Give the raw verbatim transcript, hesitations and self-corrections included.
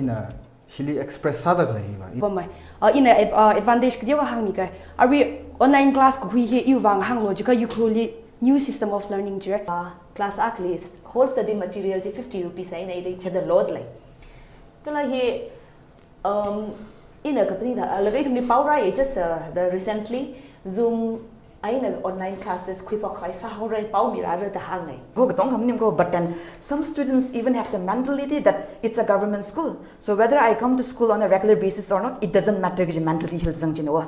Ina hili express sāda khalei hi va. Pamai. Uh, ina ad- uh, advantage kateokha hāngmi kai. Arui online class kakhui hi iwui vang hānglo jiakha Ukhrulli new system of learning jire. Uh, class akhali whole study material chi fifty rupees eina ida chada load lei. Kala hi, um, ina kapani da, uh, laga ithumli pao rai, just, uh, the recently Zoom eina online classes khuiphok khavai sāhaora, pao mirāra da hāngngai. Ho katonga maning ko, but then some students even have the mentality that it's a government school. So whether I come to school on a regular basis or not, it doesn't matter kaji mentality hili zang jin o.